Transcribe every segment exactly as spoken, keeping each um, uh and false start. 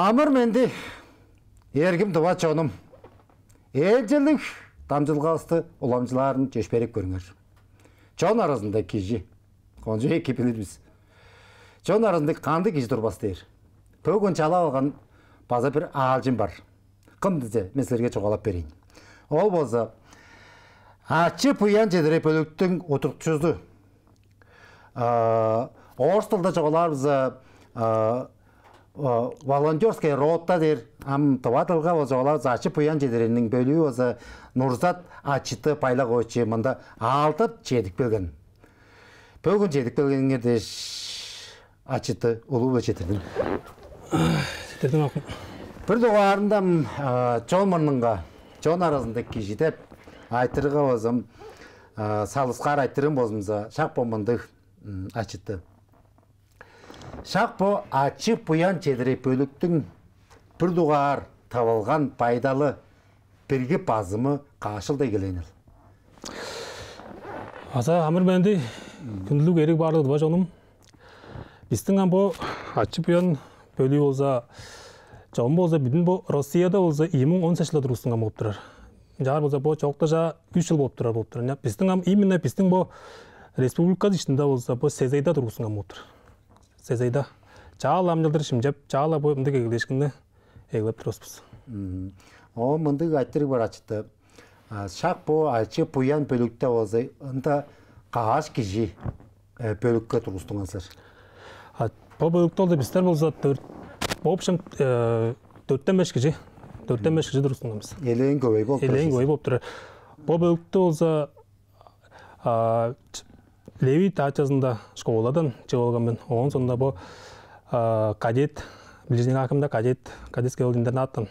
Амыр-менди, эргим тыва чонум. Ээлчеглиг дамчыдылгавысты уламчылаарын чөпшээреп көрүңер. Чон аразында кижи. Кончуг эки билир бис. Чон аразында кандыг кижи турбас дээр. Бөгүн чалап алган база бир аалчым бар. Кым дизе, мен силерге чугаалап берейн. Ол болза ачы-буян чедирер бөлүктүң удуртукчузу. А, орус дылда чугаалаарывыска, а, а, волонтёрская рота дээр, ам тыва дылга болза чугаалаарывыска ачы-буян чедирериниң бөлүү болза Нурзат Ачыты Байлакович мында аалдап чедип келген. Бөгүн чедип келгениңер дээш, Ачыты, улуу-биле четтирдим. Четтирдим, акым. Бир дугаарында, м, а, чон мурнунга, чон аразында кижи деп айтырыгга болза, м, а, салыксаар айтырыым болза, шак бо мындыг, м, Ачыты. Шак бо ачы-буян чедирер бөлүктүң бир дугаар тавылган байдалы, бирги базымы каш чылда эгелээнил? База амыр-менди, хүндүлүг, эриг баарлыг тыва чонум. Бистиң ам бо ачы-буян бөлүү болза, чогум болза, бүдүн бо Россияда болза, ийи муң он сес чылда тургустунган болуп турар. Ынчаар болза, бо чоокта чаа үш чыл болуп турар, болуп турар. Ынча бистиң ам, именно бистиң бо республика иштинде болза, бо Сезейде тургустунган болуп турар. Сезейде. Чаа-ла ам чылдыр шимчеп, чаа-ла бо мындыг эгелээшкинни эгелеп турар бис. Мгм. О, мындыг айтырыг бар, Ачыты. А, шак бо ачы-буян бөлүкте болза, ында каш кижи, э, бөлүкке тургустунган силер? А, бо бөлүкте болза, бистер болза дөрт, в общем, э, дөрттен беш кижи, дөрттен беш кижи тургустунган бис. Элээн көвей болуп турар. Элээн көвей болуп турар. Бо бөлүкте болза, а, ч-, Левит дачазында школадан чыып алган мен. Оон соонда бо, а, кадет, Ближнегакымда кадет, кадетский ол интернаттан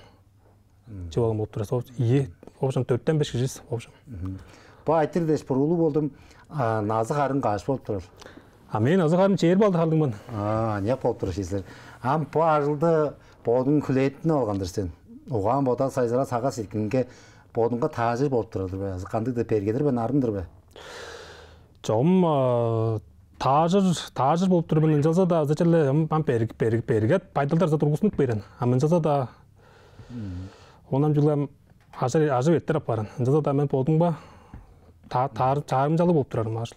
чыып алган болуп турар. Ийи, в общем, дөрттен беш кижи бис, в общем. Мгм. Бо айтырыг дээш буруулуг болдум. А, назы-харың каш болуп турар? А мен назы-харым чээрби алды харлыг мен. А, аныяк болуп турар силер. Ам бо ажылды бодуң хүлээттинип алган-дыр сен. Угаан-бодал сайзыраар, сагыш-сеткилиңге, бодуңга таарыжыр болуп турар-дыр бе? Азы кандыг-дыр, берге-дир бе, нарын-дыр бе? Чогум, а, таарыжыр, таарыжыр болуп тур мен, ынчалза-даа азы черле ам, ам берг-, берг-, берге байдалдар азы тургустунуп берген. Ам ынчалза-даа, мгм, оон ам чүгле ам ажыр, ажыр эртер апарган. Ынчалза-даа мен бодумга та-, таар-, таарымчалыг болуп турарым ажыл.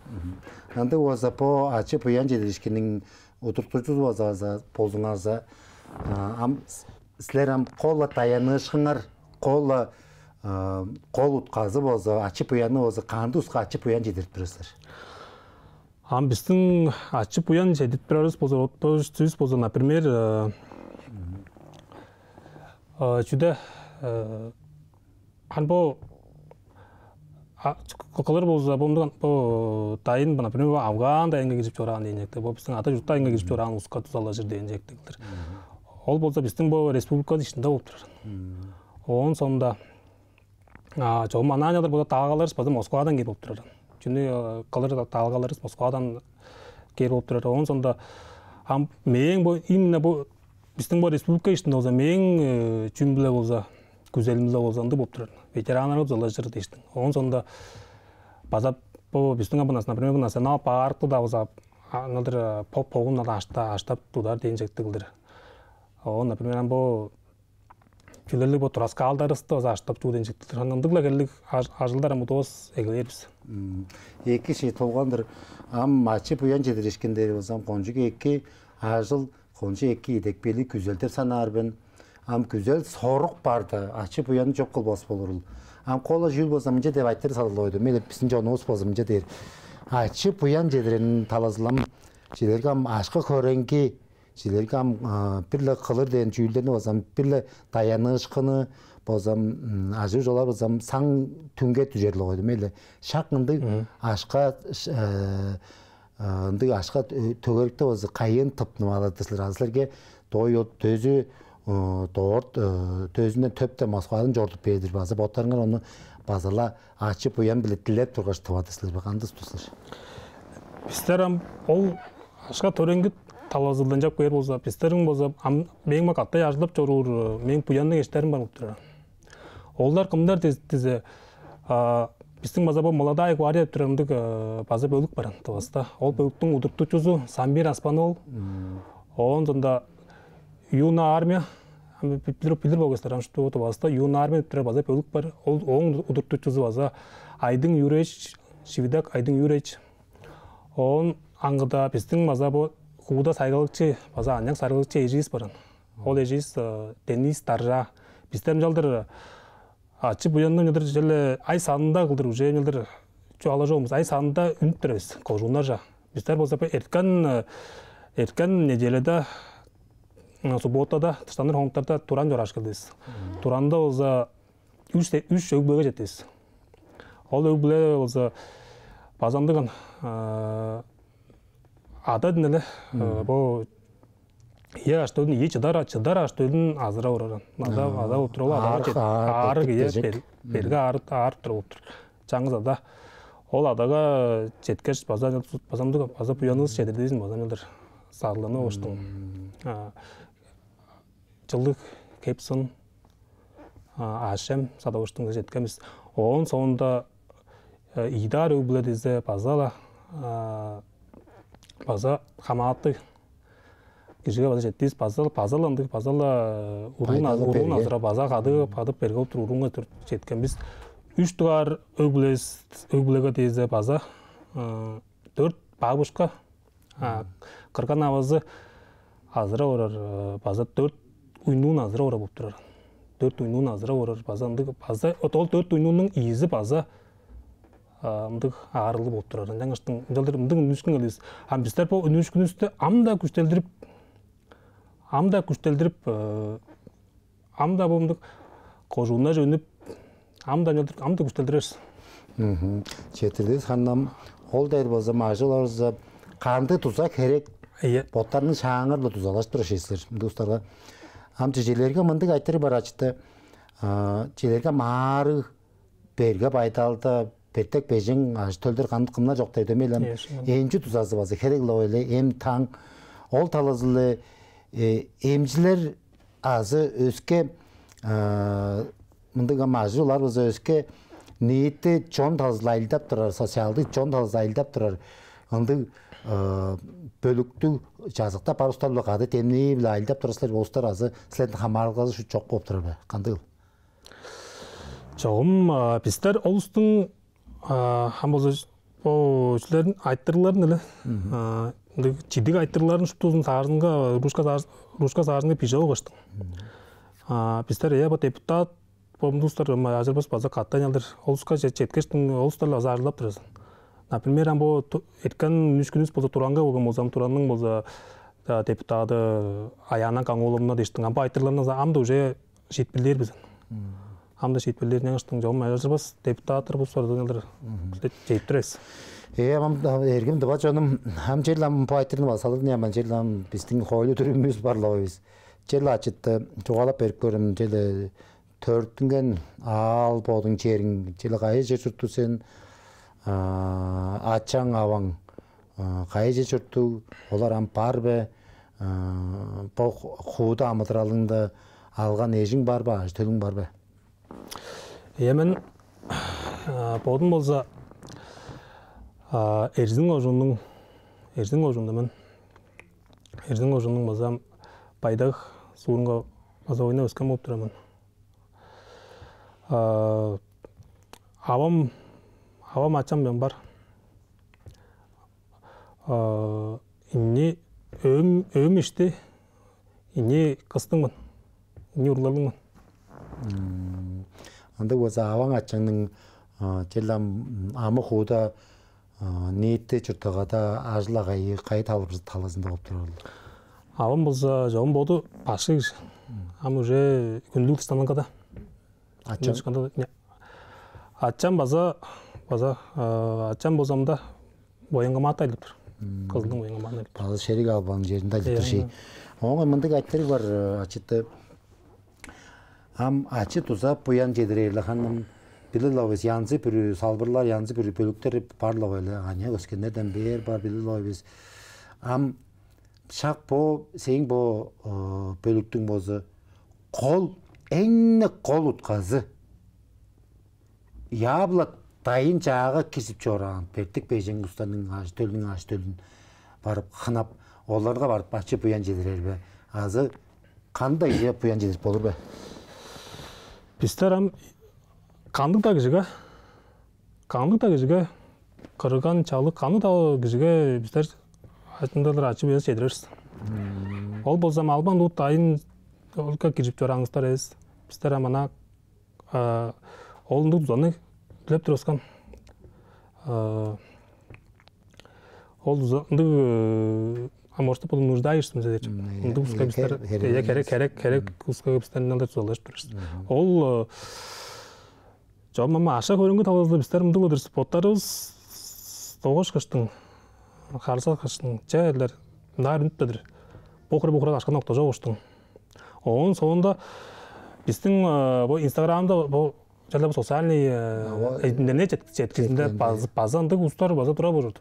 Мгм. Ындыг болза, бо ачы-буян чедириишкинниң удуртукчузу болза, болзуңарза, а, ам с-, силер ам кол-ла даянышкыныңар, кол-ла, а, кол утказы болза, ачы-буянны болза, кандыг улуска ачы-буян чедирип турар силер? Ам бистиң ачы-буян чедирип турарывыс болза, отпозувус болза, например, э, э, чүде, э, ам бо, а, к-, кылыр болза, бо мындыг, бо дайын, бо, например, бо Афган дайынга кирип чораан дээн чектиг, бо бистиң Ада-чурт дайынга кирип чораан улуска дузалажыр дээн чектиг кылдыр. Мгм. Ол болза бистиң бо республикавыс иштинде болуп турар. Мгм. Оон соонда, а, чогум анаа-ла болза, даалгаларывыс база Москвадан кээр болуп турар. Чүнү, э, кылыр, даалгаларывыс Москвадан кээр болуп турар. Оон соонда ам мээң бо, именно бо бистиң бо республика иштинде болза, мээң, э, чүүм-биле болза, күзелим-биле болза, ындыг болуп турар. Ветераннарга дузалажыр дээштиң. Оон соонда база бо бистиң ам, например, бо национал паркты-даа болза, а, ындыг, э, бо-, богун-даа ашта-, аштап тудар дээн чектиг кылдыр. Оон, например, ам бо чүлелиг бо тураскаалдарывысты база аштап чүү дээн чектиг кылдыр. Ам ындыг-ла хирлиг аж-, ажылдар ам удавас эгелээр бис. М, эки шии тулган-дыр. Ам ачы-буян чедириишкин дээр болза, ам кончуг эки ажыл, кончуг эки идепкейлиг күзел деп санаар мен. Ам күзел-сорук бар-даа, ачы-буянны чок кылбас болурул. Ам кол-ла чүүл болза мынча деп айтырыг салып койду. Мейле бистиң чонувус болза мынча дээр. Ачы-буян чедирерин талазылам, силерге ам акша-хөреңги, силерге ам, а, бир-ле кылыр дээн чүүлдерни болза ам, бир-ле даянышкынны болза ам, м, ажыы-чугаалаар болза ам, саң түңге дүжер-ле койду. Мейле шак ындыг, мгм, акша, ш-, э, а, ындыг акша, э, төгерикти болза кайыын тыптынып алыр-дыр силер? Азы силерге дой от дөзү, э, дорт, э, дөзүнден төп-даа Москвадан чорудуп бээр-дир бе? Азы боттарыңар ону база-ла ачы-буян-биле дилеп тургаш тып алыр-дыр силер бе? Кандыг-дыр силер? Бистер ам ол акша-хөреңги талазы-биле ынчап кээр болза, бистерниң болза, ам мээң бо кады ажылдап чоруур, э, мээң буянныг эштерим бар болуп турар. Олар кымнар диз-, дизе, а, бистиң база бо «Молодая гвардия» деп турар ындыг, э, база бөлүк бар Тываста. Ол бөлүктүң удуртукчузу Самир Аспан-оол. Мм. Оон соонда Юная армия, билир, билир болгай силер, ам шупту Тывавыста Юная армия деп турар база бөлүк бар. Ол, ооң удуртукчузу база Айдың Юрьевич, Шивидак Айдың Юрьевич. Оон аңгыда бистиң база бо хууда сайгылыкчы, база аныяк сайгылыкчы эживис баран. Ол эживис Денис Даржа. Бисте ынчалдыр ачы-буянны ынчалдыр черле ай санында кылдыр уже ынчалдыр чугаалажып албас. Ай санында үнүп турар бис кожууннарже. Бистер болза бо эрткен, эрткен неделяда, субботада, дыштаныр хонуктарда Туран чорааш келдивис. Туранда болза үш, үш өг-бүлеге четтивис. Ол өг-бүле болза база ындыган, ада дин эле, бо ийи ажы-төлүн, ийи чыдар, чыдар ажы-төлүн азырап орар. Ада, ада болуп туруп, аарыг, аарыг, ийе, берге аарып, аарып туруп болуп тур. Чаңгыс ада. Ол адага четкеш, база, база ындыг, база буянывыс чедирдивис, база ынчалдыр садыгланып алгаштың. Чылыг кеп-сын, аъш-чем садып алгаштың четкен бис. Оон соонда ийи дугаар өг-бүле дизе база-ла, база хамааты кижиге база четтивис, база, база-ла ындыг, база-ла уруун, уруун азырап, база кадыып, кадып берге болуп тур, уруунга тур четкен бис. Үш дугаар өг-бүле, өг-бүлеге дизе база дөрт бабушка, кырган-авазы азырап орар, база дөрт уйнуун азырап орар болуп турар. Дөрт уйнуун азырап орар, база ындыг, база ол дөрт уйнуунуң ийизи база ындыг аарыглыг болуп турар. Ынчангаштың ынчалдыр мындыг үнүүшкүн келдивис. Ам бистер бо үнүүшкүнүстү ам-даа күштелдирип, ам-даа күштелдирип, ам-даа бо мындыг кожууннарже үнүп, ам-даа ынчалдыр, ам-даа күштелдирер бис. Четирдес ханнам, ол дээр болза, мажы оларза, кандыг дуза херек, ийе, боттарының шааңар-биле дузалажып турар силер. Мындыг улустарга ам чижээлээрге мындыг айтырыг бар, ачыты. Чижээлээрге маарыг, берге байдалда бертек-бежен ажы-төлдер кандыг кымнар чок деп демей-ле, эмчи дузазы база херек-ле, ойле, эм-таң. Ол талазы-биле эмчилер азы өске мындыг ам ажы олар база өске ниити чон талазы-биле ажылдап турар, социалдыг чон талазы-биле ажылдап турар ындыг бөлүктүг чазыктап бар улустар-биле кады демнии-биле ажылдап турар силер, улустар азы силерниң хамаарылгазы шуут чок болуп турар бе? Кандыгыл? Чогум бистер ол улустуң ам болза бо силерниң айтырыгларын эле, ындыг чидиг айтырыгларын шуптузун саарзынга, ручка саар-, ручка саарзынга бижип алгаштың. Бистер, э, бо депутат, бо мындыг улустар ажырбас база каттай ынчалдыр ол улуска четкештиң, ол улустар-ла база ажылдап турар. Например, ам бо эрткен үнүүшкүнүвүс болза Туранга болган болза, ам Туранның болза депутаты Аяна Каңууловна дээштиң, ам бо айтырыгларны ам-даа уже шиитпирлээр бис. Ам-даа шиитпирлээр, ынчангаштың чогум ажырбас депутаттар бо сордуңалар чедип турар бис. Э, ам эргим дыва чонум, ам чел ам бо айтырыгны база салырын, ам чел ам бистиң хоойлу-дүрүмүвүс бар-ла бис. Чел ачытты чугаалап берип көрүм, чел төрүттүнген аал бодуң чериң, чел кайы чер чурттуг сен, ачаң аваң кайы чер чурттуг, олар ам бар бе? Бо хууда амыдыралыңда алган эжиң бар бе, ажы-төлүң бар бе? Ийе, мен бодум болза Эрзин кожууннуң, Эрзин кожуунда мен. Эрзин кожууннуң база Бай-Даг суурунга база ойнап өскен болуп турар мен. Авам, авам, ачам мен бар. Ийи өөм, өөм ишти, ийи кыстың мен, ийи уругларның мен. Ындыг болза, аваң-ачаңның черле ам амы-хууда, ниити чуртталгада ажыл-агайы кайы талазында болуп турарыл? Авам болза чогум боду башкы кижи. Ам уже хүндүлүг дыштанылгада. Ачам? Ачам база, база ачам болза мында военкоматта ажылдап тур. Кызылдың военкоматында ажылдап тур. База шериг албаның черинде ажылдап тур ши. Оон мындыг айтырыг бар, ачыты. Ам ачы-дуза, буян чедирээрле ханнам билир-ла бис, янзы-бүрү салбырлар, янзы-бүрү бөлүктер бар-ла байле. Аныяк өскеннерден бээр бар, билир-ла бис. Ам шак бо сээң бо бөлүктүң болза кол, эң-не кол утказы яап-ла дайын чаага киржип чораан бертик-бежен улустарның ажы-төлүнүң ажы-төлүн барып хынап, оларга барып ачы-буян чедирер бе? Азы кандыг кижиге буян чедирип болур бе? Бистер ам кандыг-даа кижиге, кандыг-даа кижиге, кырган, чалык, кандыг-даа кижиге бистер ачындан ачы-буян чедирер бис. Ол болза ам албан-дут дайын олга киржип чораан улустар эвес. Бистер ам ана ол ындыг дузаны дилеп туруп алган. Ол дуза ындыг, а может, бо нуждаешься деп. Ындыг улуска бистер херек, херек, херек улуска бистер ынчалдыр дузалажып турар бис. Ол чогум ам ашка-хөреңги талазы-биле бистер мындыг-ла-дыр бис, боттарывыс догаш кыштың, харылза кыштың, че эрлер, мынаар үнүп-тир. Бо хире, бо хире ашканы октажып алгаштың. Оон соонда бистиң бо Инстаграмда, бо черле бо социальный интернет четкизинде база, база ындыг улустар база турар болур.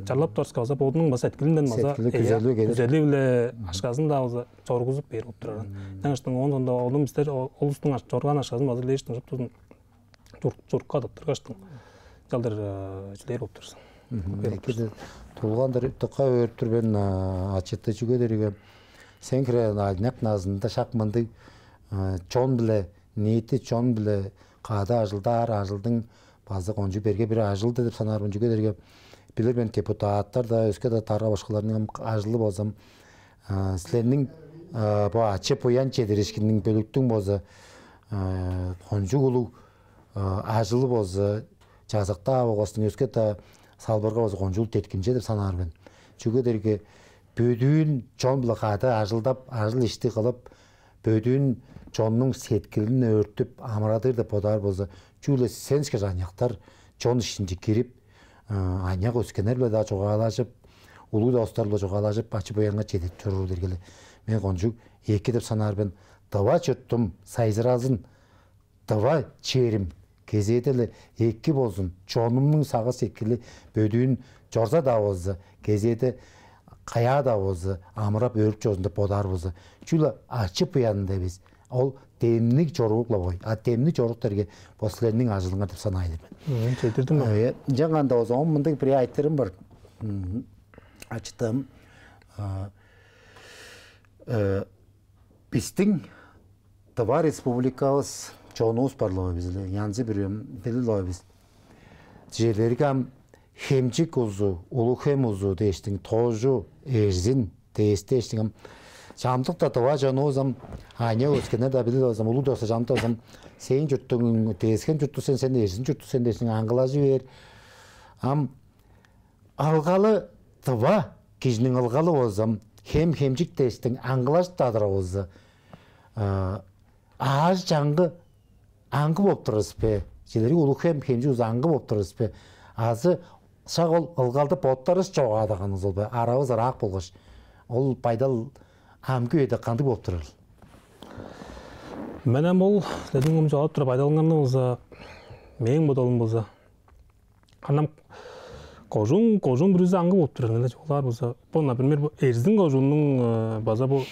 Чарлап турарга база бодунуң база сеткилинден база күзели-биле ашказын-даа база чоргузуп бээр болуп турар. Ынчангаштың оон соонда ону бистер ол улустуң чоргаан ашказын база дилээш тыңчып турдум. Чурукка тыптыргаштың, чалдыр чүлээр болуп турзун. Эки-дир. Тулгандыр дыка өөрүп тур мен, ачыты, чүге дээрге сен хире аныяк назында шак мындыг чон-биле, ниити чон-биле кады ажылдаар ажылдың база кончуг берге бир ажылы деп санаар мен. Чүге дээрге билир мен, депутаттар-даа, өске-даа дарга-башкыларның ажылы болза, силерниң бо ачы-буян чедиришкинниң, бөлүктүң болза кончуг улуг ажылы болза, чазак-даа болгаш өске-даа салбырга болза кончуг улуг деткимче деп санаар мен. Чүге дээрге бөдүүн чон-биле кады ажылдап, ажыл-ишти кылып, бөдүүн чоннуң сеткилин өөртүп, амырадыр деп бодаар болза, чүгле сен ышкаш аныяктар чон иштинче кирип, аныяк өскеннер-биле-даа чугаалажып, улуг достар-биле чугаалажып, ачы-буянга чедип чоруур дээрге-ле мен кончуг эки деп санаар мен. Тыва чуртум сайзыразын, тыва черим кезээде-ле эки болзун, чонумнуң сагыш-сеткили бөдүүн чорза-даа болза, кезээде каяа-даа болза, амырап өөрүп чорзун деп бодаар болза, чүгле ачы-буянында эвес, ол демниг чорук-ла болгай. А демниг чорук дээрге бо силерниң ажылыңар деп санаар-дыр мен. Четтирдим. Ынчанганда болза, оон мындыг бир айтырыым бар. Ачытам. Бистиң Тыва Республикавыс, чонувус бар-ла бис, янзы-бүрү билир-ла бис. Чижээлээрге ам Хемчик узу, Улуг-Хем узу дээштиң, Тожу, Эрзин дээш дээштиң ам. Чамдыкта тыва чонувус ам, аныяк өскеннер-даа билир болза, улуг доста чамдыкта болза, сээң чуртуң Тес-Хем чурттуг сен, сен Эрзин чурттуг сен дээштиң аңгылажы бээр. Ам ылгалы, тыва кижиниң ылгалы болза, Хем, Хемчик дээштиң аңгылажып-даа турар болза, аажы-чаңгы аңгы болуп турар бис бе? Чижээлээрге Улуг-Хем, Хемчик узу аңгы болуп турар бис бе? Азы шак ол ылгалды боттарывыс чогаадыганывыс ол бе? Аравыс ыраак болгаш, ол байдал амгы үеде кандыг болуп турарыл? Мен ам ол дедиң ам чугаалап турар байдалыңарны болза, мээң бодалым болза, ам кожуун, кожуун бүрүзү аңгы болуп турар, ынчалдыр чугаалаар болза. Бо, например, бо Эрзин кожууннуң база бо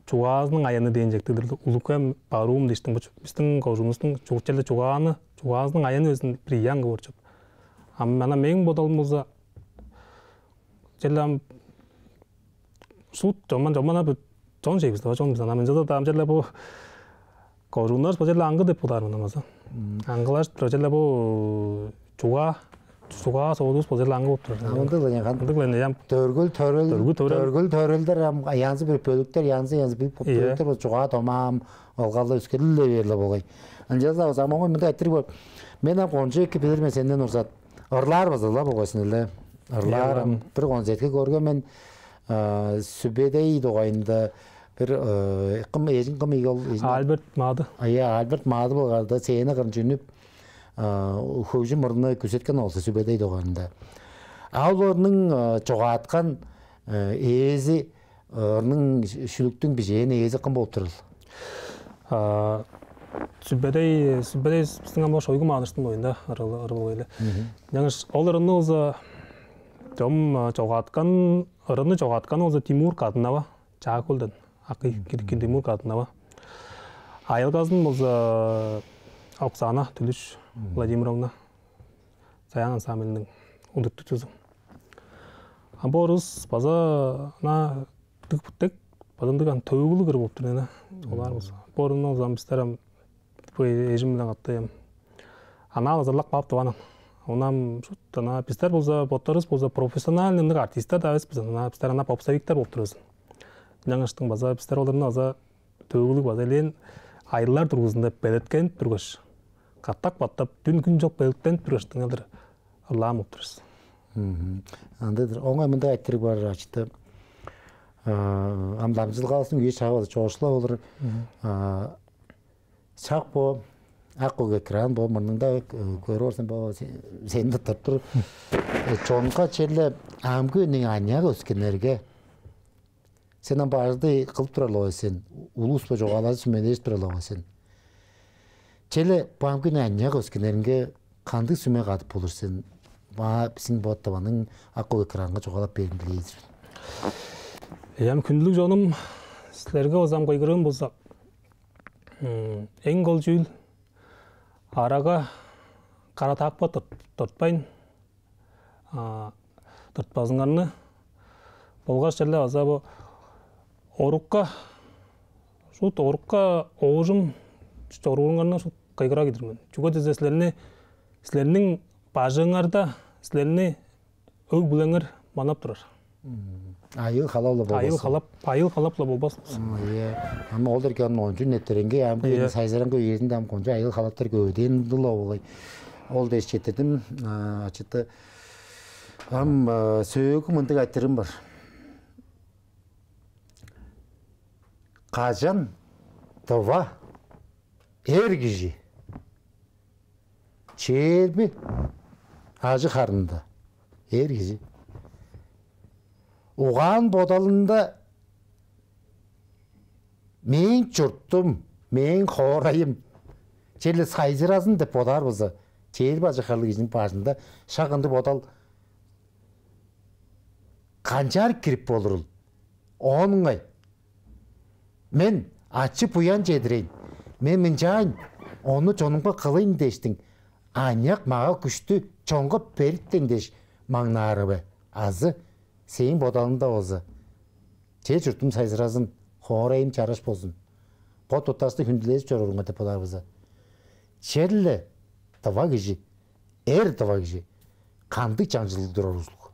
чугаазының аяны дээн чектиг-дир. Улуг-Хем, Барыын дээштиң, бо бистиң кожуунувустуң чугучалда чугааны, чугаазының аяны безин бир ийи аңгы болур чоп. Ам ана мээң бодалым болза, черле ам шуут чоман, чоман ап чон чей бис, чон бис, ана мен чыда даам черле бо кожууннар бо черле аңгы деп бодаар мен ам база. Аңгылажып тура черле бо чугаа, чугаа соодувус бо черле аңгы болуп турар. Ындыг-ла, ындыг-ла, ам дөргүл төрел, дөргүл төрел, дөргүл төрелдер ам янзы-бүрү бөлүктер, янзы-янзы бир бөлүктер бо чугаа домаам ылгалда өскерли-ле бээр-ле болгай. Ынчалза-даа ам оңой мындай айтырыг бар. Мен ам кончуг эки билир мен сенден урзат. Ырлаар база-ла болгай сен эле. Ырлаар ам. Бир концертке көрген мен, Сүбедей дугайында бир, кым, эжиң кым ийик ол? Альберт Маады. Ийе, Альберт Маады болганда сцена кырынче үнүп, хөгжүм ырны күүсеткен болза Сүбедей дугайында. А ол ырның чогааткан ээзи, ырның, шүлүктүң бижээн ээзи кым болуп турул? Сүбедей, Сүбедей бистиң ам бо Шойгу Маадыштың оюнда ырылы, ырылы эле. Ынчангаш ол ырны болза чом чогааткан, ырыны чогаатканы болза Тимур Кадынова, Чаа-Хөлден, акый кидиккен Тимур Кадынова. Аялгазын болза Оксана Түлүш Владимировна, «Саян» ансамбльниң удуртукчузу. А бо ырывыс база ана дык, дык база ындыг ам төөгүлүг кыры болуп тур ийин, олар болза. Бо орунну болза ам бистер ам бо эжим-биле каттай ам анаа база ырлап каап тыванын. Оон ам шуут анаа бистер болза, боттарывыс болза профессиональный ындыг артисттер-даа эвес бис. Анаа бистер анаа попсовиктер болуп турар бис. Ынчангаштың база бистер оларны база төөгүлүг база элээн айылдар дургузунда белеткенип тургаш, катап-катап дүн-хүн чок белеткенип тургаш, дыңналдыр ырлаан болуп турар бис. Мгм. Андыдыр. Оңай мындыг айтырыг бар, ачыты. Ам дамчылгаалыстың үе шагы база чоокшулап олур. Мгм. А, шак бо ак-көк экран бо мурнуңда, э, көрүп орсаң, бо се-, сени тыртып тур. Э, чонга черле амгы үнүң аныяк өскеннерге сен ам бажыңды кылып турар-ла сен, улус-биле чугаалажып, сүмележип турар-ла сен. Черле бо амгы үнүң аныяк өскеннеринге кандыг сүме кадып болур сен? Маа бистиң бо Тываның ак-көк экранга чугаалап бериңер. Ийе, ам хүндүлүг чонум, силерге база ам кыйгырыым болза, м, эң кол чүүл арага кара таакпа тырт-, тыртпайн, а, тыртпазыңарны болгаш черле база бо орукка, шуут орукка оожум чорууруңарны шуут кыйгырар кижи-дир мен. Чүге дизе силерни, силерниң бажыңыңарда силерни өг-бүлеңер манап турар. Мм. Айыыл-халап-ла болбас. Айыыл-халап, айыыл-халап-ла болбас. М, ийе. Ам ол дээрге ам кончуг нептереңгей, ам Ийе. Сайзыраңгай үезинде ам кончуг айыыл-халаптар көвүдээн-дир-ле болгай. Ол дээш четтирдим, а, ачыты. Ам, а, сөөлгү мындыг айтырыым бар. Кажан тыва эр кижи чээрби ажы-харында эр кижи угаан-бодалында «Мээң чуртум, мээң хоорайым черле сайзыразын» деп бодаар болза, чээрби ажы-харлыг кижиниң бажында шак ындыг бодал канчаар кирип болурул? Оон ыңай, мен ачы-буян чедирейн, мен мынчаайн, ону чонумга кылыйн дээштиң, аныяк мага-күштү чонга бериптейн дээш маңнаар бе? Азы сээң бодалыңда болза, чер-чуртум сайзыразын, хоорайым чараш болзун, бот-боттарывысты хүндүлежип чорууруңар деп бодаар болза, черле тыва кижи, эр тыва кижи кандыг чаңчылдыг турар ужурлуг?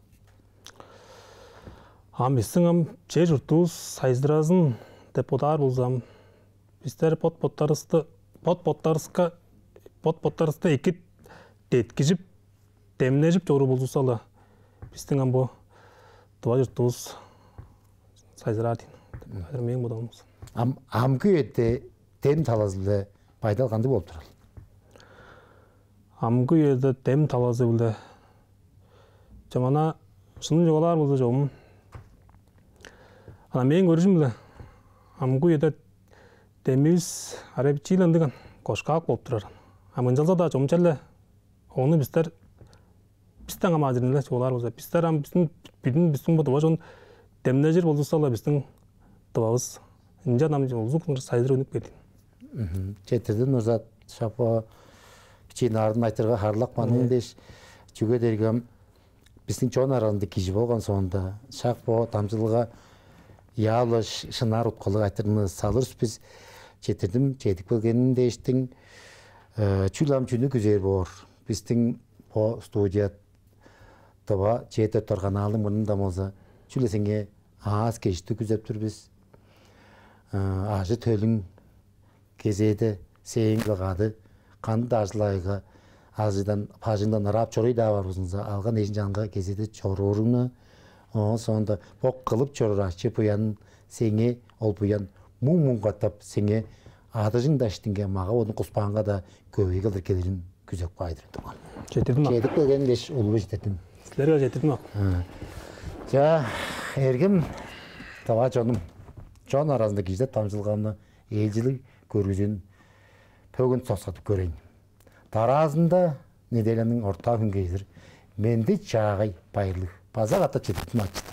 Ам бистиң ам чер-чуртувус сайзыразын деп бодаар болза, ам бистер бот-боттарывысты, бот-боттарывыска, бот-боттарывысты эки деткижип, демнежип чоруур болзувусса-ла, бистиң ам бо тыва чуртувус сайзыраар дийин. Мээң бодалым болза. Ам, амгы үеде дем талазы-биле байдал кандыг болуп турар? Амгы үеде дем талазы-биле. Чамана шынын чугаалаар болза, чогум. Ана мээң көрүжүм-биле, амгы үеде демивис арай бичии-ле ындыг-ан, кошкак болуп турар. Ам ынчалза-даа чомча-ла ону бистер, бистен хамааржыр-ла чугаалаар болза, бистер ам бистиң, бүдүн бистиң бо тыва чон демнежир болзувусса-ла, бистиң тывавыс ынчан ам улузу кылдыр сайзырап үнүп келди. Мгм. Четтирдим, Нурзат, шак бо бичии нарын айтырга харыылап кааның дээш, чүге дээрге ам бистиң чон аразында кижи болган соонда, шак бо дамчыдылга яап-ла ш-, шынаар уткалыг айтырыгны салыр бис. Четтирдим, чедип келгениң дээштиң. Э, чүл ам чүнү күзээр боор? Бистиң бо студия Тыва чээрби дөрт каналдың мурнундан болза, чүгле сеңээ аас-кежикти күзеп тур бис. Э, ажы-төлүң кезээде сээң-биле кады, кандыг-даа ажыл-агыйга ажыдан, бажыңдан ыраап чоруй-даа бар болзуңза, алган эжиң чанынга кезээде чорууруңну, оон соонда бо кылып чоруур ачы-буян сеңээ, ол буян муң-муң катап сеңээ адыжың-даа иштинге, мага-бодуң куспаанга-даа көвей кылдыр келирин күзеп каайдыр турган. Четтирдим. Чедип келген дээш улуу четтирдим. Силерге четтирдим. А. Чаа, эргим тыва чонум, чон аразында кижи деп дамчыдылганы ээлчеглиг көргүзүүн бөгүн соксадып көрейн. Дараазында неделяның ортаа хүн кээр. Менди-чаагай, байырлыг. База катап четтирдим, ачы.